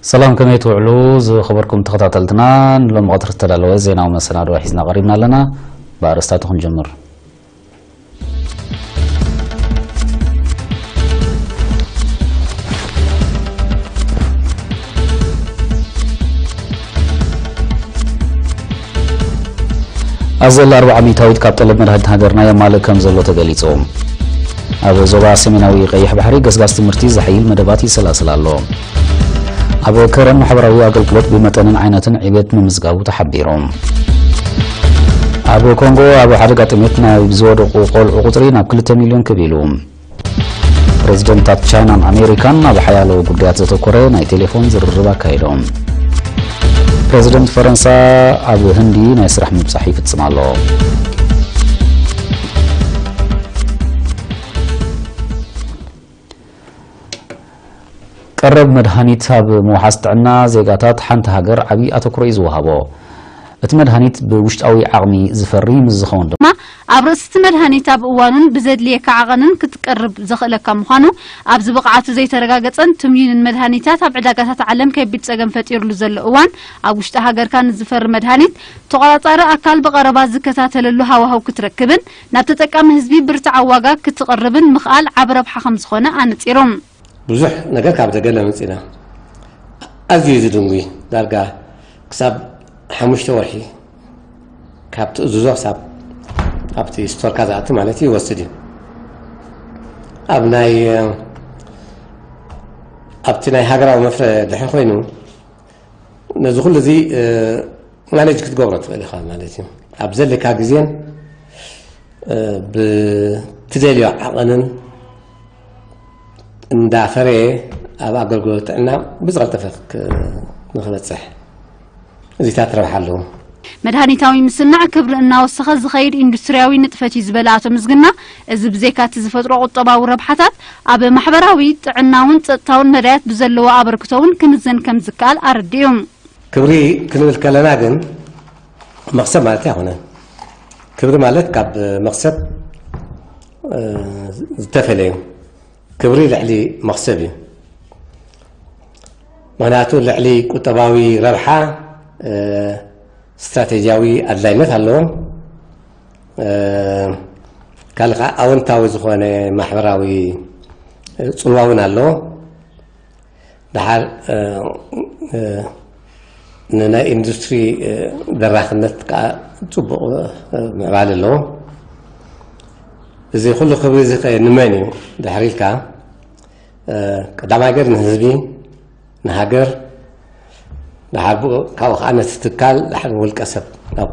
ሰላም፣ ከመይ ትውዕሉ ዝኸበርኩም ተኸታተልትና? ንሎም ቀትሪ ዝተዳለወ ዜናዊ መሰናድኦ ሒዝና ቀሪብና ኣለና። ብኣርእስታቱ ክንጀምር። ኣዘል ኣርብዓ ሚእታዊት ካብ ጠለብ መድሃኒት ሃገርና የማልእ ከም ዘሎ ተገሊጹ። ኣብ ዞባ ሰሜናዊ ቀይሕ ባሕሪ ገስጋስ ትምህርቲ ዘሐይል መደባት ይሰላስል ኣሎ። ኣብ ከረን ማሕበራዊ ኣገልግሎት ብመጠንን ዓይነትን ዕብየት ምምዝጋቡ ተሓቢሩ። ኣብ ኮንጎ ኣብ ሓደ ጋጥሜት ናይ ዝወደቑ ቆልዑ ቁጽሪ ናብ ክልተ ሚልዮን ክብ ኢሉ። ፕሬዚደንታት ቻይናን ኣሜሪካን ኣብ ሓያሎ ጉዳያት ዘተኮረ ናይ ቴሌፎን ዝርርብ ኣካይዶም። ፕሬዚደንት ፈረንሳ ኣብ ህንዲ ናይ ስራሕ ምብጻሕ ይፍጽም ኣሎ። ቀረብ መድሃኒት ኣብ ምውሓስ ጥዕና ዜጋታት ሓንቲ ሃገር ዓብዪ ኣተኩሮ እዩ ዝወሃቦ። እቲ መድሃኒት ብውሽጣዊ ዓቕሚ ዝፈሪ ምስ ዝኸውን ድማ ኣብ ርእሲ እቲ መድሃኒት ኣብ እዋኑን ብዘድልየካ ዓቐንን ክትቀርብ ዘኽእለካ ምዃኑ፣ ኣብዚ ብቕዓቱ ዘይተረጋገጸን ትምዩንን መድሃኒታት ኣብ ዕዳጋታት ዓለም ከቢድ ጸገም ፈጢሩሉ ዘሎ እዋን፣ ኣብ ውሽጢ ሃገርካ ንዝፈሪ መድሃኒት ተቖጻጻሪ ኣካል ብቐረባ ዝከታተለሉ ሃዋህው ክትረክብን ናብ ተጠቃሚ ህዝቢ ብርትዓዊ ዋጋ ክትቕርብን ምኽኣል ዓቢ ረብሓ ከም ዝኾነ ኣነጺሮም። ብዙሕ ነገር ካብ ደገ ነምጽእ ኢና። ኣዝዩ እዩ ዝድንጉይ። ዳርጋ ክሳብ ሓሙሽተ ወርሒ ካብ ትእዝዞ ክሳብ ኣብቲ ስቶርካ ዝኣቱ ማለት እዩ ይወስድ እዩ። ኣብ ናይ፣ ኣብቲ ናይ ሃገራዊ መፍረ ድሕሪ ኮይኑ ነዚ ኩሉ እዚ፣ እ፣ ማኔጅ ክትገብሮ ትኽእል ኢኻ ማለት እዩ። ኣብ ዘለካ ግዜን፣ እ፣ ብትደልዮ ዓቐንን እንዳፈረየ ኣብ ኣገልግሎት ጥዕና ብዝቐልጠፈ ክ-፣ ንኽበጽሕ እዚታት ረብሓ ኣለዎ። መድሃኒታዊ ምስናዕ ክብሪ እናወሰኸ ዝኸይድ ኢንዱስትሪያዊ ንጥፈት እዩ ዝበለ ኣቶ ምስግና፣ እዚ ብዘይካ እቲ ዝፈጥሮ ቁጠባዊ ረብሓታት፣ ኣብ ማሕበራዊ፣ ጥዕናውን ጸጥታውን መዳያት ብዘለዎ ኣበርክቶ እውን ክምዘን ከም ዝከኣል ኣረዲኡ። ክብሪ ክንብል ከለና ግን መኽሰብ ማለት ኣይኮነን። ክብሪ ማለት ካብ መኽሰብ፣ እ፣ ዝተፈለዩ። ክብሪ ልዕሊ መኽሰብ እዩ። ምኽንያቱ ልዕሊ ቁጠባዊ ረብሓ፣ እ፣ ስትራቴጂያዊ ኣድላይነት ኣለዎ። እ፣ ካልእ ከዓ ኣወንታዊ ዝኾነ ማሕበራዊ፣ እ፣ ጽልዋ እውን ኣለዎ። ደሓር፣ እ፣ እ፣ ንናይ ኢንዱስትሪ፣ እ፣ ደራኽነት ከዓ ጽቡቕ፣ እ፣ ምዕባለ ኣለዎ። እዚ ኩሉ ክብሪ እዚ ከ ንመን እዩ? ድሕሪ ኢልካ፣ እ፣ ቀዳማይ ገር ንህዝቢ፣ ንሃገር፣ ደሓር ብኡ፣ ካብኡ ከዓ ነቲ ትካል፣ ደሓር ንውልቀ ሰብ፣ ናብ፣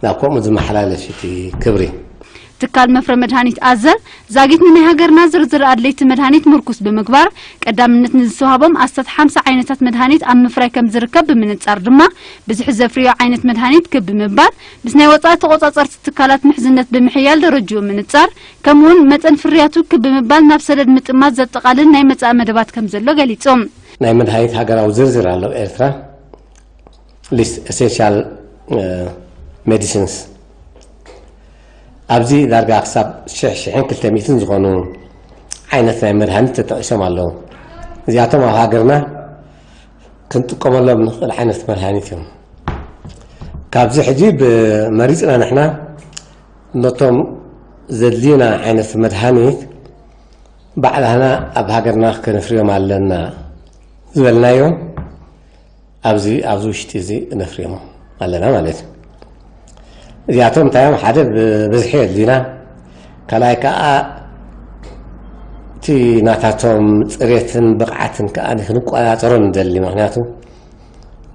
ናብ ከምኡ ዝመሓላለፍ እቲ ክብሪ። ትካል መፍረ መድሃኒት ኣዘል ዛጊት ንናይ ሃገርና ዝርዝር ኣድለይቲ መድሃኒት ምርኩስ ብምግባር፣ ቀዳምነት ንዝተዋህቦም ኣስታት ሓምሳ ዓይነታት መድሃኒት ኣብ ምፍራይ ከም ዝርከብ ብምንጻር ድማ፣ ብዝሒ ዘፍርዮ ዓይነት መድሃኒት ክብ ብምባል፣ ምስ ናይ ወጻኢ ተቆጻጸርቲ ትካላት ምሕዝነት ብምሕያል ደረጅኡ ምንጻር፣ ከምኡውን መጠን ፍርያቱ ክብ ብምባል ናብ ሰደድ ምጥማት ዘጠቓልል ናይ መጻኢ መደባት ከም ዘሎ ገሊጾም። ናይ መድሃኒት ሃገራዊ ዝርዝር ኣሎ ኣብ ኤርትራ። ሊስት ኤሴንሻል፣ እ፣ ሜዲሲንስ። ኣብዚ ዳርጋ ክሳብ ሽሕ፣ ሽሕን ክልተ ሚእትን ዝኾኑ ዓይነት ናይ መድሃኒት ተጠቒሶም ኣለዉ። እዚኣቶም ኣብ ሃገርና ክንጥቀመሎም ንኽእል ዓይነት መድሃኒት እዮም። ካብዚ ሕጂ ብመሪጽና ንሕና ነቶም ዘድልዩና ዓይነት መድሃኒት ባዕላህና ኣብ ሃገርና ከነፍርዮም ኣለና ዝበልናዮም ኣብዚ፣ ኣብዚ ውሽጢ እዚ ነፍርዮም ኣለና ማለት እዩ። እዚኣቶም እንታይ እዮም? ሓደ ብብዝሒ የድልዩና፣ ካልኣይ ከዓ እቲ ናታቶም ፅሬትን ብቕዓትን ከዓ ክንቆፃፀሮ ንደሊ፣ ምኽንያቱ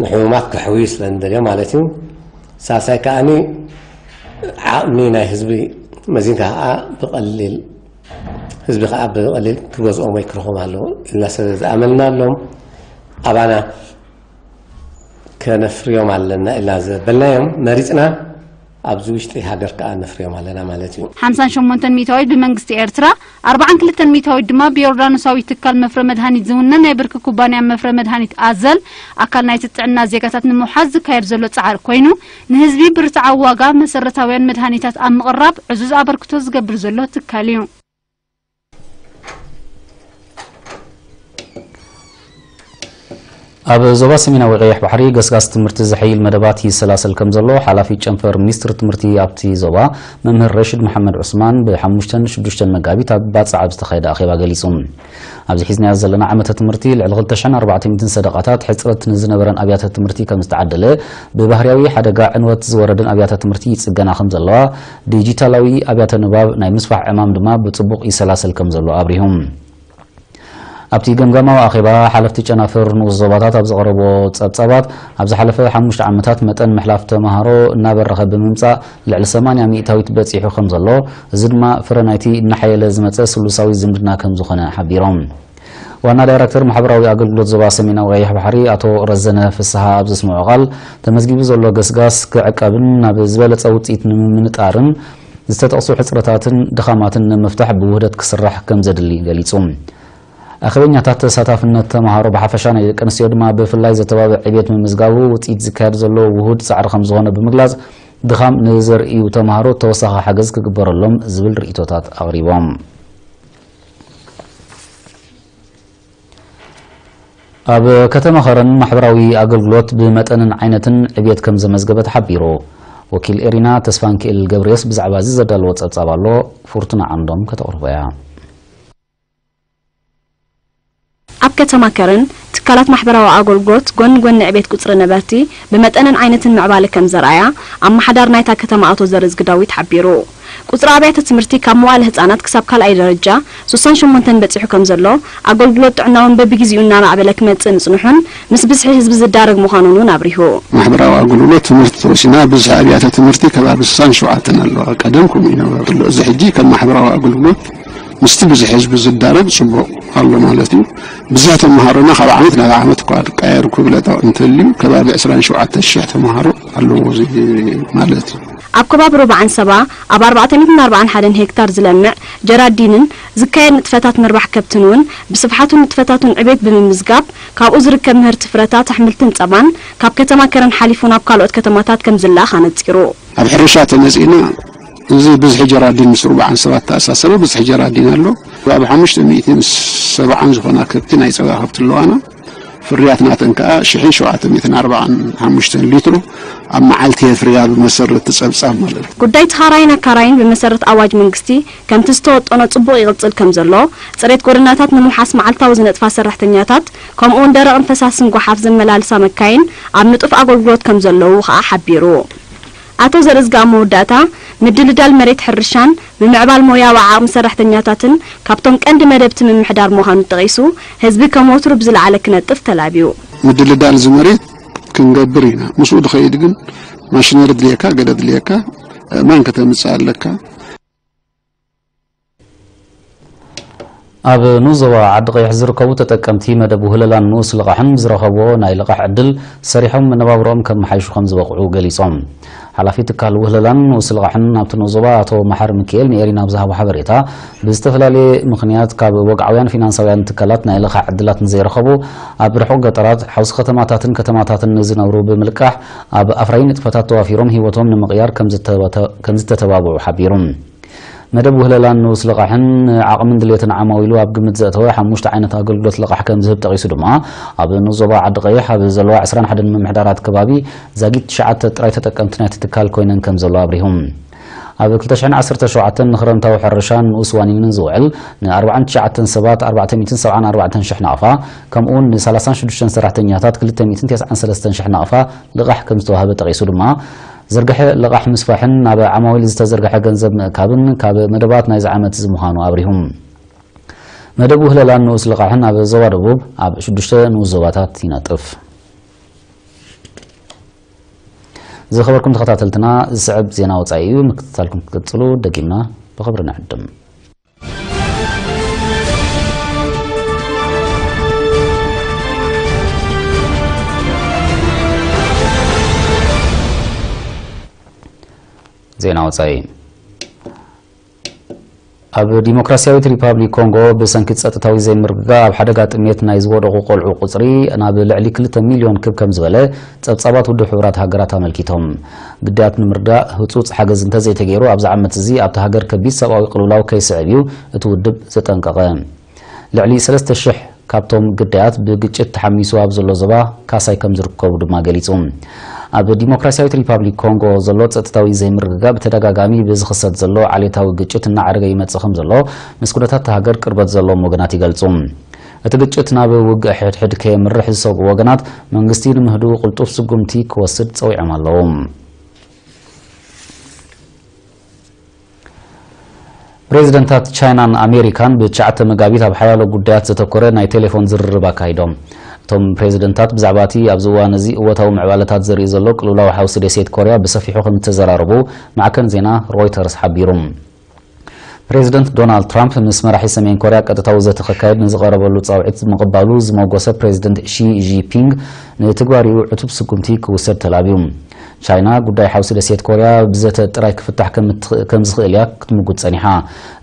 ንሕሙማት ከሕውዩ ስለ ንደልዮ ማለት እዩ። ሳልሳይ ከኣኒ ዓቕሚ ናይ ህዝቢ መዚንካ ከዓ ብቐሊል፣ ህዝቢ ከዓ ብቐሊል ክገዝኦም ወይ ክረኽቦም ኣለዎ ኢልና ስለ ዝኣመንናሎም ኣባና ከነፍርዮም ኣለና ኢልና ዘበልናዮም መሪፅና ኣብዚ ውሽጢ ሃገር ከዓ ነፍርዮም ኣለና ማለት እዩ። ሓምሳን ሸሞንተን ሚእታዊት ብመንግስቲ ኤርትራ፣ ኣርባዓን ክልተን ሚእታዊት ድማ ብዮርዳኖሳዊ ትካል መፍረ መድሃኒት ዝውነን ናይ ብርኪ ኩባንያ መፍረ መድሃኒት ኣዘል ኣካል ናይቲ ጥዕና ዜጋታት ንምውሓስ ዝካየድ ዘሎ ጻዕሪ ኮይኑ፣ ንህዝቢ ብርትዓዊ ዋጋ መሰረታውያን መድሃኒታት ኣብ ምቕራብ ዕዙዝ ኣበርክቶ ዝገብር ዘሎ ትካል እዩ። ኣብ ዞባ ሰሜናዊ ቀይሕ ባሕሪ ገስጋስ ትምህርቲ ዘሐይል መደባት ይሰላሰል ከም ዘሎ ሓላፊ ጨንፈር ሚኒስትሪ ትምህርቲ ኣብቲ ዞባ መምህር ረሽድ መሓመድ ዑስማን ብ5ን 6ን መጋቢት ኣብ ባጽዕ ኣብ ዝተኻየደ ኣኼባ ገሊጹ። ኣብዚ ሒዝናዮ ዘለና ዓመተ ትምህርቲ ልዕሊ 2,400 ሰደቓታት ሕጽረት ንዝነበረን ኣብያተ ትምህርቲ ከም ዝተዓደለ፣ ብባህርያዊ ሓደጋ ዕንወት ዝወረደን ኣብያተ ትምህርቲ ይጽገና ከም ዘለዋ፣ ዲጂታላዊ ኣብያተ ንባብ ናይ ምስፋሕ ዕማም ድማ ብጽቡቕ ይሰላሰል ከም ዘሎ ኣብሪሁ። ኣብቲ ገምጋማዊ ኣኼባ ሓለፍቲ ጨናፍር ንኡስ ዞባታት ኣብ ዘቕረቦ ጸብጻባት፣ ኣብ ዝሓለፈ ሓሙሽተ ዓመታት መጠን ምሕላፍ ተማሃሮ እናበረኸ ብምምጻእ ልዕሊ 80% በጺሑ ከም ዘሎ፣ እዚ ድማ ፍረ ናይቲ እናሓየለ ዝመጸ ስሉሳዊ ዝምድና ከም ዝኾነ ሓቢሮም። ዋና ዳይረክተር ማሕበራዊ ኣገልግሎት ዞባ ሰሜናዊ ቀይሕ ባሕሪ ኣቶ ረዘነ ፍስሓ ኣብ ዘስምዖ ቃል፣ ተመዝጊቡ ዘሎ ገስጋስ ክዕቀብን ናብ ዝበለጸ ውጽኢት ንምንጣርን ዝተጠቕሱ ሕጽረታትን ድኻማትን ንምፍታሕ ብውህደት ክስራሕ ከም ዘድሊ ገሊጹ። ኣኼበኛታት ተሳታፍነት ተማሃሮ ብሓፈሻ ናይ ደቂ ኣንስትዮ ድማ ብፍላይ ዘተባብዕ ዕቤት ምምዝጋቡ ውጽኢት ዝካየድ ዘሎ ውሁድ ጻዕሪ ከም ዝኾነ ብምግላጽ፣ ድኻም ንዘርእዩ ተማሃሮ ተወሳኺ ሓገዝ ክግበረሎም ዝብል ርእይቶታት ኣቕሪቦም። ኣብ ከተማ ኸረን ማሕበራዊ ኣገልግሎት ብመጠንን ዓይነትን ዕብየት ከም ዘመዝገበ ተሓቢሩ። ወኪል ኤሪና ተስፋንክኤል ገብርዮስ ብዛዕባ እዚ ዘዳለዎ ጸብጻብ ኣሎ፣ ፍርቱና ዓንዶም ከተቕርቦ እያ። ኣብ ከተማ ከረን ትካላት ማሕበራዊ ኣገልግሎት ጎኒ ጎኒ ዕቤት ቁጽሪ ነበርቲ ብመጠንን ዓይነትን ምዕባለ ከም ዘርኣያ ኣመሓዳሪ ናይታ ከተማ ኣቶ ዘርእዝጊ ዳዊት ሓቢሩ። ቁጽሪ ኣብያተ ትምህርቲ ካብ መዋእለ ህጻናት ክሳብ ካልኣይ ደረጃ ስሳን ሸሞንተን በጺሑ ከም ዘሎ፣ ኣገልግሎት ጥዕና እውን በብግዜኡ እናማዕበለ ክመጽእ ምጽንሑን ምስ ብዝሒ ህዝቢ ዝዳረግ ምዃኑን እውን ኣብሪሁ። ማሕበራዊ ኣገልግሎት ትምህርቲ ተወሲና ብዝሒ ኣብያተ ትምህርቲ ከባቢ ስሳን ሸውዓተን ኣለዋ። ቀደም ከምኡ ይነበረ ኣሎ። እዚ ሕጂ ከም ማሕበራዊ ኣገልግሎት ምስቲ ብዝሒ ህዝቢ ዝዳረግ ጽቡቕ ኣሎ ማለት እዩ። ብዝሒ ተመሃሮና ካብ ዓመት ናብ ዓመት እኳ ክቀየር ክብለጠ እንተልዩ ከባቢ ዕስራን ሸውዓተ ሽሕ ተመሃሮ ኣለዎ እዚ ማለት እዩ። ኣብ ከባቢ ሩባ ዓንሰባ ኣብ ኣርባዕተ ሚእትን ኣርባዓን ሓደን ሄክታር ዝለምዕ ጀራዲንን ዝካየድ ንጥፈታት ምርባሕ ከብትን እውን ብስፍሓቱን ንጥፈታቱን ዕቤት ብምምዝጋብ፣ ካብኡ ዝርከብ ምህርቲ ፍረታት ኣሕምልትን ጸባን ካብ ከተማ ከረን ሓሊፉ ናብ ካልኦት ከተማታት ከም ዝለኣኽ ኣነጺሩ። ኣብ ሕርሻ ተመጺእና፣ እዚ ብዝሒ ጀራዲን ምስ ሩባ ዓንሰባ ተኣሳሰረ ብዝሒ ጀራዲን ኣሎ። ኣብ ሓሙሽተ ሚእትን ሰብዓን ዝኾና ከብቲ ናይ ጸባ ከብቲ ኣለዋና። ፍርያት ናተን ከኣ ሽሕን ሸውዓተ ሚእትን ኣርባዓን ሓሙሽተን ሊትሮ ኣብ መዓልቲ የፍርያ ብመሰረት እቲ ጸብጻብ ማለት እዩ። ጉዳይ ተኻራይን ኣካራይን ብመሰረት ኣዋጅ መንግስቲ ከምቲ ዝተወጠኖ ጽቡቕ ይቕጽል ከም ዘሎ፣ ጽሬት ጎደናታት ንምውሓስ መዓልታዊ ዝነጥፋ ሰራሕተኛታት፣ ከምኡውን ደረቕን ፈሳስን ጓሓፍ ዘመላልሳ መካይን ኣብ ንጡፍ ኣገልግሎት ከም ዘለዉ ከኣ ሓቢሩ። ኣቶ ዘርእዝጊ ኣብ መወዳእታ፣ ምድልዳል መሬት ሕርሻን ምምዕባል ሞያዊ ዓቕሚ ሰራሕተኛታትን ካብቶም ቀንዲ መደብቲ ምምሕዳር ምዃኑ ጠቒሱ፣ ህዝቢ ከም ወትሩ ብዝለዓለ ክነጥፍ ተላብዩ። ምድልዳል እዚ መሬት ክንገብር ኢና። ምስኡ ድኸይድ ግን ማሽነሪ ድልየካ፣ ገለ ድልየካ፣ ኣእማን ከተምጽእ ኣለካ። ኣብ ንኡስ ዞባ ዓዲ ቀይሕ ዝርከቡ ተጠቀምቲ መደብ ውህለላን ንኡስ ልቓሕን ብዝረኸብዎ ናይ ልቓሕ ዕድል ሰሪሖም መነባብሮኦም ከመሓይሹ ከም ዝበቕዑ ገሊጾም። ሓላፊ ትካል ውህለላን ንኡስ ልቓሕን ናብቲ ንኡስ ዞባ ኣቶ መሓሪ ሚካኤል ንኤሪና ኣብ ዝሃቦ ሓበሬታ፣ ብዝተፈላለየ ምኽንያት ካብ ወግዓውያን ፊናንሳውያን ትካላት ናይ ልቓሕ ዕድላት ንዘይረኸቡ ኣብ ርሑቕ ገጠራት፣ ሓውሲ ከተማታትን ከተማታትን ንዝነብሩ ብምልቃሕ ኣብ ኣፍራዪ ንጥፈታት ተዋፊሮም ህይወቶም ንምቕያር ከም ዝተተባብዑ ሓቢሩ። መደብ ውህለላን ንኡስ ልቓሕን ዓቕምን ድሌትን ዓማዊሉ ኣብ ግምት ዘእተወ ሓሙሽተ ዓይነት ኣገልግሎት ልቓሕ ከም ዝህብ ጠቒሱ ድማ፣ ኣብ ንኡስ ዞባ ዓዲ ቀይሕ ኣብ ዘለዋ ዕስራን ሓደን ምምሕዳራት ከባቢ ዛጊት ትሽዓተ ጥራይ ተጠቀምቲ ናይቲ ትካል ኮይነን ከም ዘሎ ኣብሪሁ። ኣብ ክልተ ሽሕን ዓሰርተ ሸውዓተን ንኽረምታዊ ሕርሻን ንኡስ ዋኒንን ዝውዕል ንኣርባዓን ትሽዓተን ሰባት ኣርባዕተ ሚእትን ሰብዓን ኣርባዕተን ሽሕ ናቕፋ፣ ከምኡውን ንሰላሳን ሽዱሽተን ሰራሕተኛታት ክልተ ሚእትን ተስዓን ሰለስተን ሽሕ ናቕፋ ልቓሕ ከም ዝተዋህበ ጠቒሱ ድማ፣ ዝርግሐ ልቓሕ ምስፋሕን ናብ ዓማዊል ዝተዘርግሐ ገንዘብ ምእካብን ካብ መደባት ናይዚ ዓመት እዚ ምዃኑ ኣብሪሁ። መደብ ውህለላን ንኡስ ልቓሕን ኣብ ዞባ ደቡብ ኣብ ሽዱሽተ ንኡስ ዞባታት ይነጥፍ። ዝኸበርኩም ተኸታተልትና፣ ዝስዕብ ዜና ወጻኢ እዩ። ምክትታልኩም ክትቅጽሉ ደጊምና ብኽብሪ ንዕድም። ዜና ወጻኢ። ኣብ ዲሞክራሲያዊት ሪፓብሊክ ኮንጎ ብሰንኪ ጸጥታዊ ዘይምርግጋእ ኣብ ሓደጋ ጥሜት ናይ ዝወደቑ ቆልዑ ቁጽሪ ናብ ልዕሊ ክልተ ሚልዮን ክብ ከም ዝበለ ጸብጻባት ውድብ ሕቡራት ሃገራት ኣመልኪቶም። ግዳያት ንምርዳእ ህጹጽ ሓገዝ እንተዘይተገይሩ ኣብዚ ዓመት እዚ ኣብቲ ሃገር ከቢድ ሰብኣዊ ቅልውላው ከይስዕብ እዩ እቲ ውድብ ዘጠንቀቐ። ልዕሊ ሰለስተ ሽሕ ካብቶም ግዳያት ብግጭት ተሓሚሱ ኣብ ዘሎ ዞባ ካሳይ ከም ዝርከቡ ድማ ገሊጹ። ኣብ ዲሞክራሲያዊት ሪፓብሊክ ኮንጎ ዘሎ ጸጥታዊ ዘይምርግጋእ ብተደጋጋሚ ብዝኽሰት ዘሎ ዓሌታዊ ግጭት እናዓረገ ይመጽእ ከም ዘሎ ምስ ኩነታት እታ ሃገር ቅርበት ዘለዎም ወገናት ይገልጹ። እቲ ግጭት ናብ ውግእ ሕድሕድ ከየምርሕ ዝሰግኡ ወገናት መንግስቲ ንምህድኡ ቅልጡፍ ስጉምቲ ክወስድ ጸዊዖም ኣለዉ። ፕሬዚደንታት ቻይናን ኣሜሪካን ብትሽዓተ መጋቢት ኣብ ሓያሎ ጉዳያት ዘተኮረ ናይ ቴሌፎን ዝርርብ ኣካይዶም። እቶም ፕሬዚደንታት ብዛዕባ እቲ ኣብዚ እዋን እዚ እወታዊ ምዕባለታት ዘርኢ ዘሎ ቅልውላው ሓውሲ ደሴት ኮርያ ብሰፊሑ ከም ዝተዘራረቡ ማዕከን ዜና ሮይተርስ ሓቢሩ። ፕሬዚደንት ዶናልድ ትራምፕ ምስ መራሒ ሰሜን ኮርያ ቀጥታዊ ዘተ ከካየድ ንዝቐረበሉ ጻውዒት ምቕባሉ ዝመጎሰ ፕሬዚደንት ሺ ጂንፒንግ፣ ንትግባሪኡ ዕቱብ ስጉምቲ ክውሰድ ተላብዩ። ቻይና ጉዳይ ሓውሲ ደሴት ኮርያ ብዘተ ጥራይ ክፍታሕ ከም እትኽ-፣ ከም ዝኽእል እያ ክትምጉት ጸኒሓ።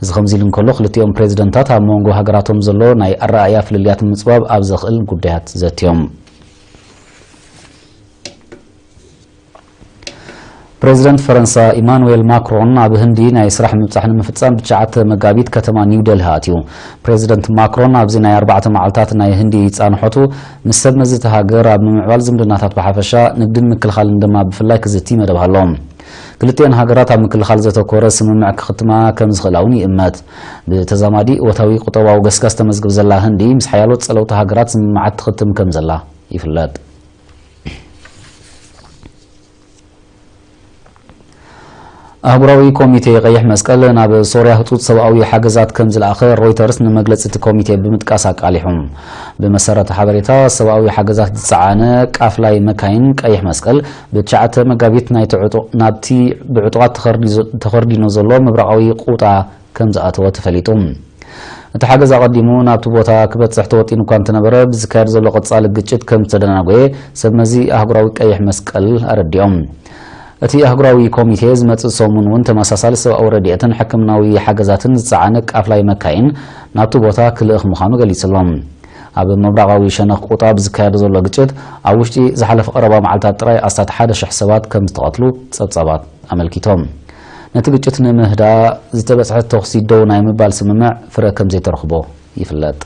እዚ ከምዚ ኢሉ እንከሎ፣ ክልቲኦም ፕሬዚደንታት ኣብ መንጎ ሃገራቶም ዘሎ ናይ ኣረኣእያ ፍልልያት ንምጽባብ ኣብ ዘኽእል ጉዳያት ዘትዮም። ፕሬዚደንት ፈረንሳ ኢማኑኤል ማክሮን ኣብ ህንዲ ናይ ስራሕ ምብጻሕ ንምፍጻም ብትሽዓተ መጋቢት ከተማ ኒው ደልሂ ኣትዩ። ፕሬዚደንት ማክሮን ኣብዚ ናይ ኣርባዕተ መዓልታት ናይ ህንዲ ጻንሖቱ ምስ ሰብ መዚ እቲ ሃገር ኣብ ምምዕባል ዝምድናታት ብሓፈሻ፣ ንግድን ምክልኻልን ድማ ብፍላይ ክዝቲ መደብ ኣሎ። ክልቲኤን ሃገራት ኣብ ምክልኻል ዘተኮረ ስምምዕ ክኽትማ ከም ዝኽእላ እውን ይእመት። ብተዛማዲ እወታዊ ቁጠባዊ ገስጋስ ተመዝግብ ዘላ ህንዲ ምስ ሓያሎ ጸለውቲ ሃገራት ስምምዓት ትኽትም ከም ዘላ ይፍለጥ። ኣህጉራዊ ኮሚቴ ቀይሕ መስቀል ናብ ሶርያ ህጹጽ ሰብኣዊ ሓገዛት ከም ዝለኣኸ ሮይተርስ ንመግለጺ እቲ ኮሚቴ ብምጥቃስ ኣቃሊሑ። ብመሰረት ሓበሬታ፣ ሰብኣዊ ሓገዛት ዝጸዓነ ቃፍላይ መካይን ቀይሕ መስቀል ብትሽዓተ መጋቢት ናይቲ ዕጡ-፣ ናብቲ ብዕጡቓት ተኸርዲ-፣ ተኸርዲኑ ዘሎ ምብራቓዊ ቁጣ ከም ዝኣተወ ተፈሊጡ። እቲ ሓገዝ ኣቐዲሙ ናብቲ ቦታ ክበጽሕ ተወጢኑ እኳ እንተነበረ፣ ብዝካየድ ዘሎ ቀጻሊ ግጭት ከም ዝተደናጎየ ሰብ መዚ ኣህጉራዊ ቀይሕ መስቀል ኣረዲኦም። እቲ ኣህጉራዊ ኮሚቴ ዝመጽእ ሰሙን እውን ተመሳሳሊ ሰብኣዊ ረድኤትን ሕክምናዊ ሓገዛትን ዝጸዓነ ቃፍላይ መካይን ናብቲ ቦታ ክልእኽ ምዃኑ ገሊጹ ኣሎ። ኣብ ምብራቓዊ ሸነኽ ቁጣ ብዝካየድ ዘሎ ግጭት፣ ኣብ ውሽጢ ዝሓለፈ ቀረባ መዓልታት ጥራይ ኣስታት ሓደ ሽሕ ሰባት ከም ዝተቐትሉ ጸብጻባት ኣመልኪቶም። ነቲ ግጭት ንምህዳእ ዝተበጽሐ ተኹሲ ደው ናይ ምባል ስምምዕ ፍረ ከም ዘይተረኽቦ ይፍለጥ።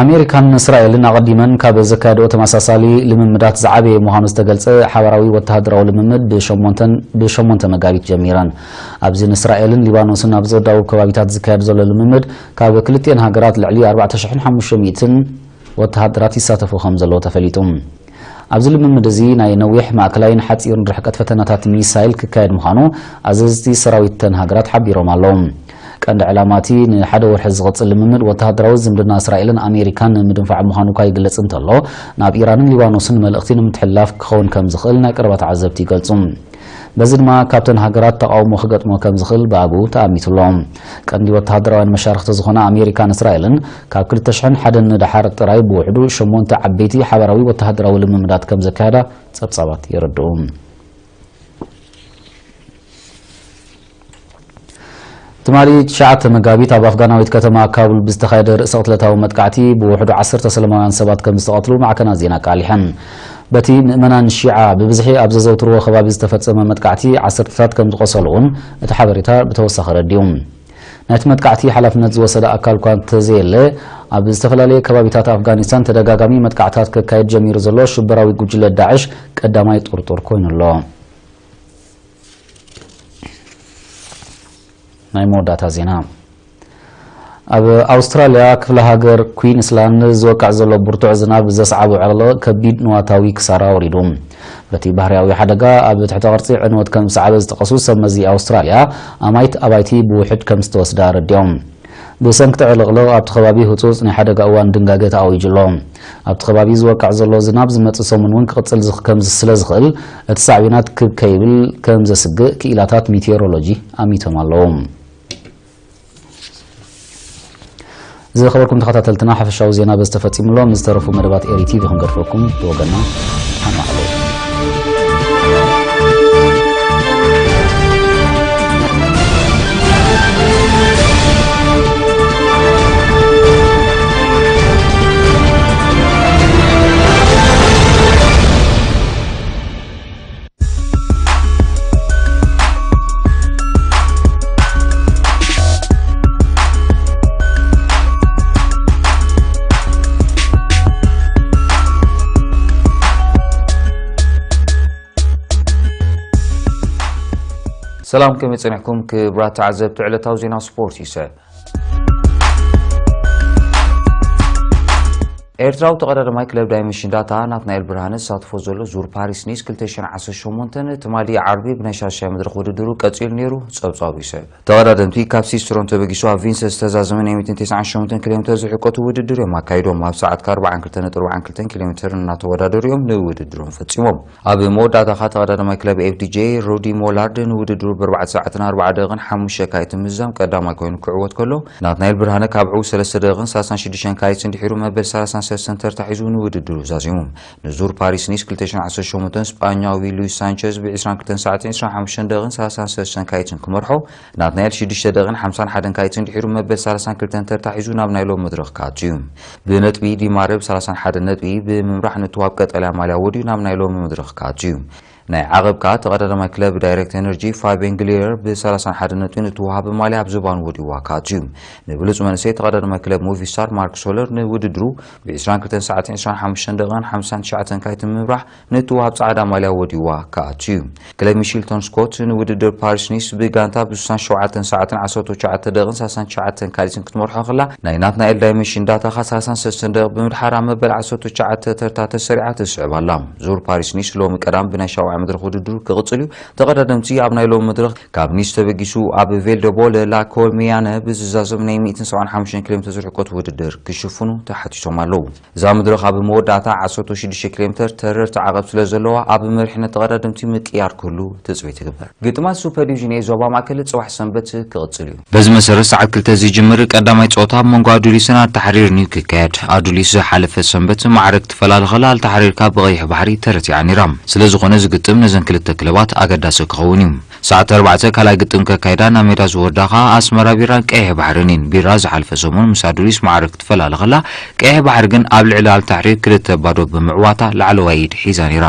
ኣሜሪካን እስራኤልን ኣቐዲመን ካብ ዘካየድኦ ተመሳሳሊ ልምምዳት ዝዓበየ ምዃኑ ዝተገልጸ ሓባራዊ ወተሃደራዊ ልምምድ ብሸሞንተን-፣ ብሸሞንተ መጋቢት ጀሚረን። ኣብዚ ንእስራኤልን ሊባኖስን ኣብ ዝወዳቡ ከባቢታት ዝካየድ ዘሎ ልምምድ፣ ካብ ክልቲኤን ሃገራት ልዕሊ ኣርባዕተ ሽሕን ሓሙሽተ ሚእትን ወተሃደራት ይሳተፉ ከም ዘለዉ ተፈሊጡ። ኣብዚ ልምምድ እዚ ናይ ነዊሕ፣ ማእከላይን ሓጺርን ርሕቀት ፈተናታት ሚሳይል ክካየድ ምዃኑ ኣዘዝቲ ሰራዊት እተን ሃገራት ሓቢሮም ኣለዉ። ቀንዲ ዕላማ እቲ ንሓደ ወርሒ ዝቕጽል ልምምድ ወተሃደራዊ ዝምድና እስራኤልን ኣሜሪካን ንምድንፋዕ ምዃኑ እኳ ይግለጽ እንተሎ፣ ናብ ኢራንን ሊባኖስን መልእኽቲ ንምትሕልላፍ ክኸውን ከም ዝኽእል ናይ ቀረባ ተዓዘብቲ ይገልጹ። በዚ ድማ ካብተን ሃገራት ተቓውሞ ክገጥሞ ከም ዝኽእል ብኣግኡ ተኣሚቱ ኣሎ። ቀንዲ ወተሃደራውያን መሻርኽቲ ዝኾና ኣሜሪካን እስራኤልን ካብ ክልተ ሽሕን ሓደን ንደሓር ጥራይ ብውሕዱ ሸሞንተ ዓበይቲ ሓባራዊ ወተሃደራዊ ልምምዳት ከም ዘካየዳ ጸብጻባት የረድኡ። ትማሊ ትሽዓተ መጋቢት ኣብ ኣፍጋናዊት ከተማ ካቡል ብዝተኻየደ ርእሰ ቅትለታዊ መጥቃዕቲ ብውሕዱ ዓሰርተ ሰላማውያን ሰባት ከም ዝተቐትሉ ማዕከናት ዜና ኣቃሊሐን። በቲ ምእመናን ሺዓ ብብዝሒ ኣብ ዘዘውትርዎ ከባቢ ዝተፈጸመ መጥቃዕቲ ዓሰርተታት ከም ዝቖሰሉ እውን እቲ ሓበሬታ ብተወሳኺ ኣረዲኡ። ናይቲ መጥቃዕቲ ሓላፍነት ዝወሰደ ኣካል እኳ እንተዘየለ፣ ኣብ ዝተፈላለየ ከባቢታት ኣፍጋኒስታን ተደጋጋሚ መጥቃዕታት ከካይድ ጀሚሩ ዘሎ ሽበራዊ ጉጅለ ዳዕሽ ቀዳማይ ጥርጡር ኮይኑ ኣሎ። ናይ መወዳእታ ዜና። ኣብ ኣውስትራልያ ክፍለ ሃገር ኩዊንስላንድ ዝወቅዕ ዘሎ ብርቱዕ ዝናብ ዘስዓቦ ዕለሎ ከቢድ ንዋታዊ ክሳራ ወሪዱ። በቲ ባህርያዊ ሓደጋ ኣብ ትሕተ ቅርጺ ዕንወት ከም ዝሰዓበ ዝጠቐሱ ሰብ መዚ ኣውስትራልያ፣ ኣማይት ኣባይቲ ብውሕድ ከም ዝተወስዳ ኣረዲኦም። ብሰንኪ እቲ ዕልቕልቕ ኣብቲ ከባቢ ህጹጽ ናይ ሓደጋ እዋን ድንጋገ ተኣዊጁ ኣሎ። ኣብቲ ከባቢ ዝወቅዕ ዘሎ ዝናብ ዝመጽእ ሰሙን እውን ክቕጽል ዝኽ-፣ ከም ዝ-፣ ስለ ዝኽእል፣ እቲ ሳዕቤናት ክብ ከይብል ከም ዘስግእ ክኢላታት ሚቴዎሮሎጂ ኣሚቶም ኣለዉ። ዝኸበርኩም ተኸታተልትና፣ ሓፈሻዊ ዜና በዚ ተፈጺሙ ኣሎ። ምስ ዝተረፉ መደባት ኤሪ ቲቪ ክንገድፈኩም ብወገንና፣ ሓኑ ዓለይ። ሰላም፣ ከመይ ጸኒሕኩም ክቡራት ተዓዘብቲ ዕለታዊ ዜና ስፖርት ይስዕብ። ኤርትራዊ ተቐዳዳማይ ክለብ ዳይመንሽን ዳታ ናትናኤል ብርሃነ ዝሳተፎ ዘሎ ዙር ፓሪስ ኒስ ክልተ ሽሕን ዓሰርተ ሸሞንተን ትማሊ ዓርቢ ብናይ ሻሻይ መድረኽ ውድድሩ ቀጺሉ ነይሩ። ጸብጻቡ ይስዕብ። ተቐዳደምቲ ካብ ሲስትሮን ተበጊሱ ኣብ ቪንሰ ዝተዛዘመ ናይ ሚእትን ተስዓን ሸሞንተን ኪሎ ሜትር ዝርሕቀቱ ውድድር እዮም ኣካይዶም። ኣብ ሰዓት ከ ኣርባዓን ክልተን ነጥቢ ኣርባዓን ክልተን ኪሎ ሜትር እናተወዳደሩ እዮም ንውድድሮም ፈጺሞም። ኣብ መወዳእታ ኸኣ ተቐዳዳማይ ክለብ ኤፍ ዲ ጄ ሮዲ ሞላርድ ንውድድሩ ብኣርባዕተ ሰዓትን ኣርባዓ ደቂቕን ሓሙሽተ ካይትን ምዝዛም ቀዳማይ ኮይኑ ክዕወት ከሎ፣ ናትናኤል ብርሃነ ካብ ዕው ሰለስተ ደቂቕን ሰላሳን ሽዱሽተን ካይትን ድሒሩ መበል ሰላሳን ሰለስተን ተርታ ሒዙ ንውድድሩ ዛዚሙ። ንዙር ፓሪስ ኒስ ክልተ ሽሕን ዓሰርተ ሸሞንተን ስጳኛዊ ሉዊስ ሳንቸዝ ብ ዕስራን ክልተን ሰዓትን ዕስራን ሓሙሽተን ደቂቕን ሰላሳን ሰለስተን ካይትን ክመርሖ፣ ናትናኤል ሽዱሽተ ደቂቕን ሓምሳን ሓደን ካይትን ድሒሩ መበል ሰላሳን ክልተን ተርታ ሒዙ ናብ ናይ ሎሚ መድረኽ ክኣቱ እዩ። ብነጥቢ ዲማረ ብ ሰላሳን ሓደን ነጥቢ ብምምራሕ ንትዋብ ቀጠልያ ማልያ ወዲኡ ናብ ናይ ሎሚ መድረኽ ክኣቱ እዩ። ናይ ዓቐብ ከኣ ተቐዳዳማይ ክለብ ዳይሬክት ኤነርጂ ፋቢየን ግሊየር ብ ሰላሳን ሓደን ነጥቢ ንትወሃብ ማልያ ኣብ ዝባኑ ወዲዋ ክኣቱ እዩ። ንብሉጽ መንእሰይ ተቐዳዳማይ ክለብ ሙቪስታር ማርክ ሶለር ንውድድሩ ብ ዕስራን ክልተን ሰዓትን ዕስራን ሓሙሽተን ደቂቕን ሓምሳን ትሽዓተን ካይትን ብምምራሕ ንትወሃብ ጻዕዳ ማልያ ወዲዋ ክኣቱ እዩ። ክለብ ሚሽልቶን ስኮት ንውድድር ፓሪስ ኒስ ብጋንታ ብ ስሳን ሸውዓተን ሰዓትን ዓሰርተ ትሽዓተ ደቂቕን ሰላሳን ትሽዓተን ካሊትን ክትመርሖ ከላ፣ ናይ ናትናኤል ዳይመንሽን ዳታ ኸኣ ሰላሳን ሰለስተን ደቂቕ ብምድሓር ኣብ መበል ዓሰርተ ትሽዓተ ተርታ ተሰሪዓ ትስዕብ ኣላ። ዙር ፓሪስ ኒስ ሎሚ ቀዳም ብናይ ሻውዓይ መድረኽ ውድድሩ ክቕጽል እዩ። ተቐዳደምቲ ኣብ ናይ ሎሚ መድረኽ ካብ ኒስ ተበጊሱ ኣብ ቬልደቦለ ላ ኮልሚያነ ብዝዛዘም ናይ ሚእትን ሰብዓን ሓሙሽተን ኪሎ ሜትር ዝርሕቀት ውድድር ክሽፍኑ ተሓቲቶም ኣለዉ። እዛ መድረኽ ኣብ መወዳእታ ዓሰርተ ሽዱሽተ ኪሎ ሜትር ተረርቲ ዓቐብ ስለ ዘለዋ፣ ኣብ መሪሕነት ተቐዳደምቲ ምቅያር ክህሉ ትጽቢት ይግበር። ግጥማት ሱፐር ዲቪዥን ኤ ዞባ ማእከል ጽባሕ ሰንበት ክቕጽል እዩ። በዚ መሰረት፣ ሰዓት ክልተ ዝጅምር ቀዳማይ ጸወታ ኣብ መንጎ ኣዱሊስን ኣልታሕሪርን እዩ ክካየድ። ኣዱሊስ ዝሓለፈ ሰንበት ማዕረ ክትፈላለ ከላ፣ ኣልታሕሪር ካብ ብቐይሕ ባሕሪ ተረቲዓ ነይራ። ስለ ዝኾነ፣ እዚ ግጥም ነዘን ክልተ ክለባት ኣገዳሲ ክኸውን እዩ። ሰዓት ኣርባዕተ ካልኣይ ግጥም ከካይዳ ናብ ሜዳ ዝወርዳ ኸኣ ኣስመራ ቢራን ቀይሕ ባሕርን እየን። ቢራ ዝሓለፈ ሰሙን ምስ ኣዱሊስ ማዕረ ክትፈላለ ከላ፣ ቀይሕ ባሕሪ ግን ኣብ ልዕሊ ኣልታሕሪር ክልተ ባዶ ብምዕዋታ ላዕለዋይ ኢድ ሒዛ ነይራ።